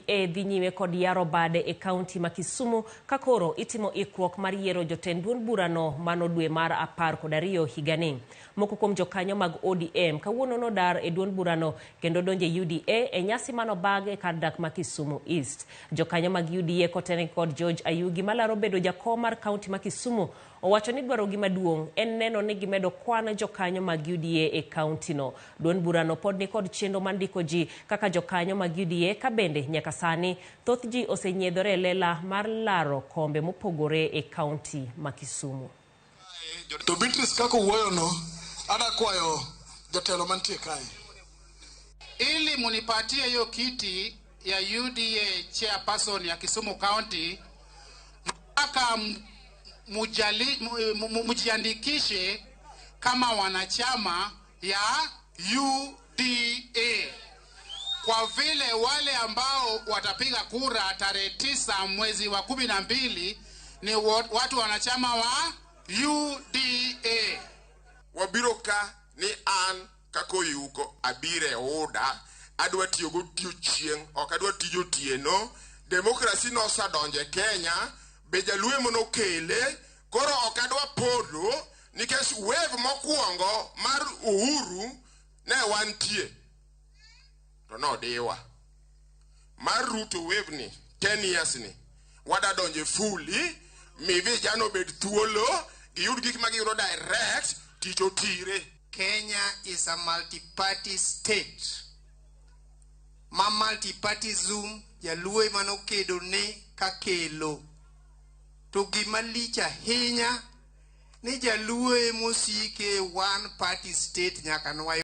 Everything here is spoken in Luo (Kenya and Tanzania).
UDA dhi nyime kod yaro bade e kaunti ma Kisumu ka koro itimo ikruok mar yiero jotend duond burano mano dwe mar 12 higani. Moko kuom jokanyo mag ODM kawuono nodar e duond burano kendo donjo e UDA e nyasi manobag e kar dak ma Kisumu East. Jokanyo mag UDA kotenegi kod George Ayugi malaro bedo jakom mar kaunti ma Kisumu owacho ni dwarogi maduong' en neno ni gimedo kwan jokanyo mag UDA e kauntino. Duond burano pod nikod chenro mar ndiko ji kaka jokanyo mag UDA ka bende nyaka sani thoth ji osenyiedhore e lela mar laro kombe mopogore e kaunti ma Kisumu. To Beatrice kaka owuoyono, ada kwayo jatelo mantie kae. Ili munipatie hiyo kiti ya UDA chairperson ya Kisumu County mpaka mujiandikishe kama wanachama ya UDA, kwa vile wale ambao watapiga kura tarehe 9 mwezi wa 12 ni watu wanachama wa UDA. Wabiro ka ni an kaka oyuko abiro e UDA, adwa tiyo godiochieng', ok adwa tij otieno. Demokrasi nosedonjo e Kenya, be jaluo ema nokele, koro ok adwa polo nikech wave mokwongo mar Uhuru ne wantie to nodiwa. Mar Ruto wave ni 10 years ni wada donje fully, mi vijana obed thuolo, giyud gik ma giyudo direct, tich otire. Kenya is a multi-party state. Ma multi-partyism jaluo ema nokedo ne kakelo. To gima lich ahinya ni jaluo emosike one party state nyaka nwa.